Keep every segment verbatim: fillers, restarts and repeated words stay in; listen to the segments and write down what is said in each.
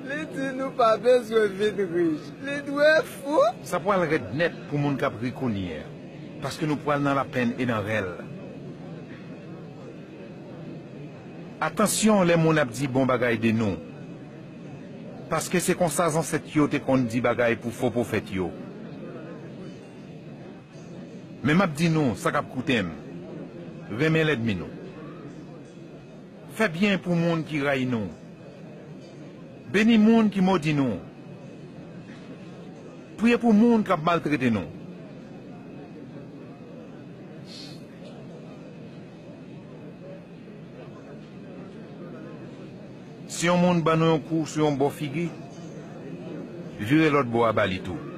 Li di nou pa bezwen vin rich. Li dwe fou. Sa pral rèd nèt pou moun k ap ri kounye a, paske nou pral nan lapenn e nan rèl. Atansyon lè moun ap di bon bagay de nou, paske se konsa zansèt yo te konn di bagay pou fo pwofèt yo. Men m ap di nou sa k ap koute m, renmen lènmi nou. Fè byen pou moun ki rayi nou. Beni moun ki modi nou. Priye pou moun k ap maltrete nou. Si yon moun ban nou yon kou sou yon bò figi, vire lòt bò a ba li tou.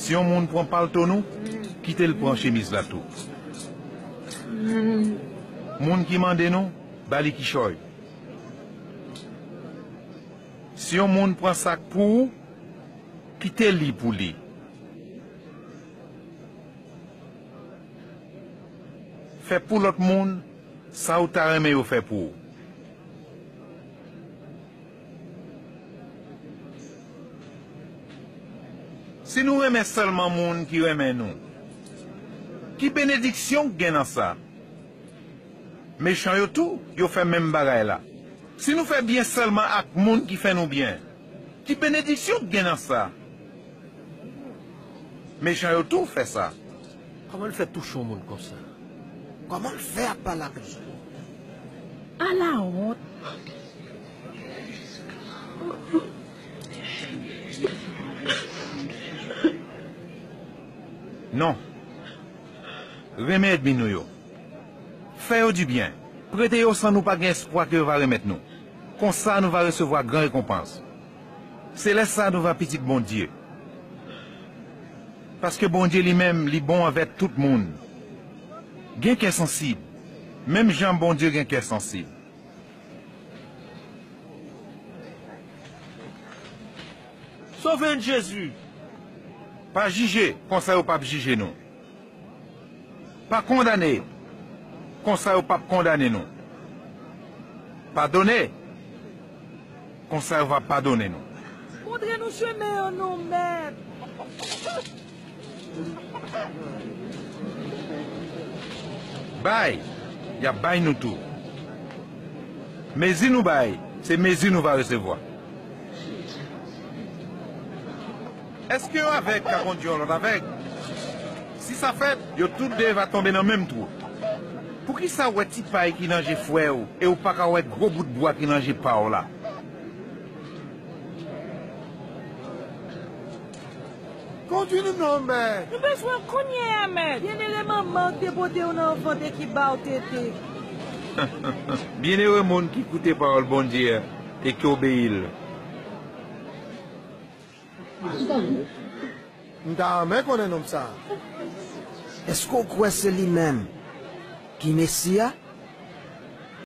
Si yon moun pran palto nou, kite l pran chemiz la tou. Moun ki mande nou, ba li kichòy. Si yon moun pran sak pou ou, kite li pou li. Fè pou lòt moun sa ou ta renmen yo fè pou ou. Si nou renmen sèlman moun ki renmen nou, ki benediksyon k gen nan sa? Mechan yo tou, yo fè menm bagay la. Si nou fè byen sèlman ak moun ki fè nou byen, ki benediksyon k gen nan sa? Mechan yo tou fè sa. Kòman l fè touche yon moun konsa? Kòman l fè ap pale ak li? Alawont! Non. Renmen ènmi nou yo. Fè yo dibyen. Prete yo san nou pa gen espwa ke yo va remèt nou. Konsa nou va resevwa gran rekonpans. Se lè sa a nou va pitit Bondye. Paske Bondye li menm, li bon anvè tout moun. Gen kè sansib, menm jan Bondye gen kè sansib. Sove n, Jezi! Pa jije, konsa yo p ap jije nou. Pa kondane, konsa yo p ap kondane nou. Padone, konsa yo va padone nou. Montre nou chemen an non, Mèt. Bay, y ap bay nou tou. Mezi nou bay, se mezi nou va resevwa. Èske yon avèg ka kondui yon lòt avèg? Si sa fèt, yo tout de va tonbe nan menm twou. Poukisa w wè ti pay ki nan je frè w e w pa ka wè gwo bout bwa ki nan je pa w la? Kondui nou non, Mèt. Nou bezwen w kounye a, Mèt. Byennere manman w ki te pote w nan vant e ki ba w tete. Byennere moun ki koute pawòl Bondye a e ki obeyi l. M ta renmen konnen nonm sa a. Èske w kwè se li menm ki Mesi a?